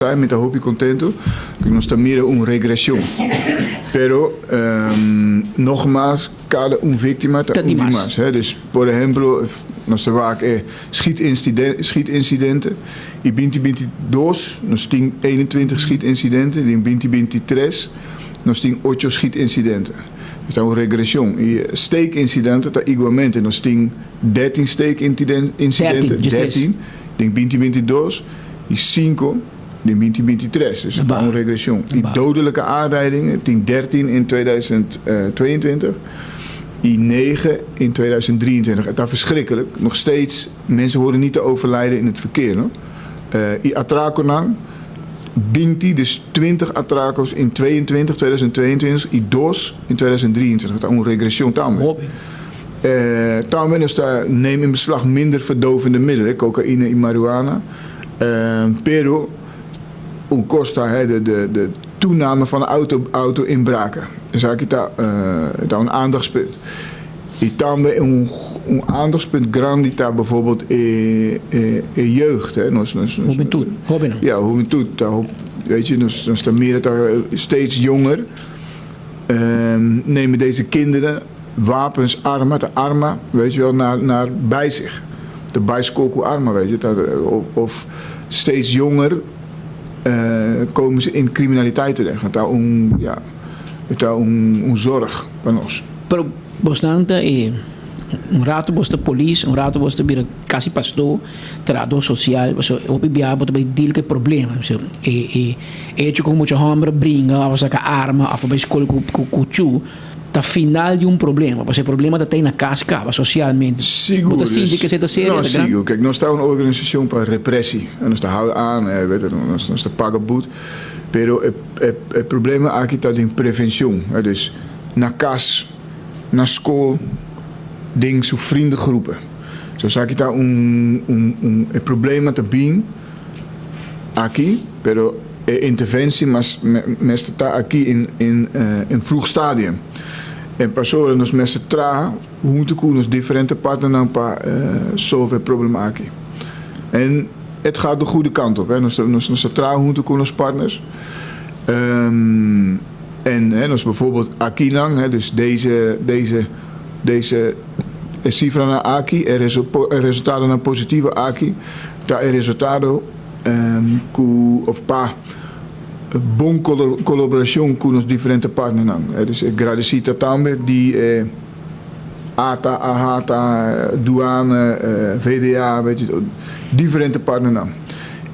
Mi ta hopi contento cu nos ta mira un regresion. Pero nogmaals, cada un victima ta un di mas. Dus, por ehempel, nos ta wak e schietincidenten. In 2022 nos tin 21 schietincidenten. In 2023 nos tin 8 schietincidenten. Dus ta un regresion. Y steekincidenten ta igualmente. Nos tin 13 steekincidenten. 13 in 2022 y 5 in 2023. Dus dat is een regression. Die dodelijke aanrijdingen, 10, 13 in 2022 en 9 in 2023. Het is verschrikkelijk. Nog steeds, mensen horen niet te overlijden in het verkeer. No? Y atraconan, 20, dus 20 atracos in 22, 2022 y 2 in 2023. Dat is een regression tambe. Tambe is daar neem in beslag minder verdovende middelen, cocaïne en marihuana. Pero un cos ta, hè, de toename van auto-inbraken. Dus aki ta un aandachtspunt. Y tambe un aandachtspunt grandi ta bijvoorbeeld jeugd. Hè? Nos, Hubentud, hoben. Ja, hubentud. Weet je, nos ta mira steeds jonger. Nemen deze kinderen wapens, arma, de arma, weet je wel, naar bij zich. De bay scol cu arma, weet je. Of steeds jonger komen ze in criminaliteit terecht. Want daar ja, ta un zorg pa nos. Pero bosnan ta un rato bo ta polis, un rato bo ta bira casi pastor, trahador social, so hopi bia bo ta bay deal cu problema. So, e hecho cu mucha homber bringa, of saca arma, of bay scol cu cu ta final di un problema. Pasobra e problema ta na cas caba socialmente. Sigur. Bo ta sinti cu esey ta serio? No, sigur. Kijk, nos ta un organisacion pa represie. En nos ta houden aan, weet je, nos ta paga boet. Pero e problema aki ta di prevencion. Dus na cas, na scol, den su vriendengroepen. Dus aki ta un problema ta bin aki, pero e interventie mas mester ta aki in vroeg stadium. En pasobra nos mester traha hunto cu nos diferente partners pa solve e problema aki. En het gaat de goede kant op. Hè. Nos traha hunto cu nos partners. En hè, nos bijvoorbeeld akinan, hè, dus deze cifranan aki, e resultadonan positivo aki, ta e resultado cu, of pa bon colaboracion cu nos diferente partners. Dus agradecido tambe di ATA, AHATA, douane, VDA, weet je, diferente partners.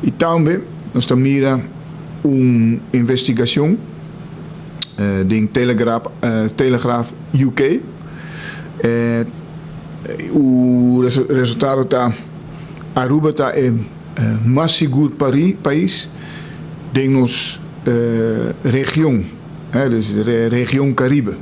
Y tambe nos ta mira un investigacion di Telegraaf UK. E resultado ta Aruba ta e mas sigur pais di nos region, hè, dus de region Caribe.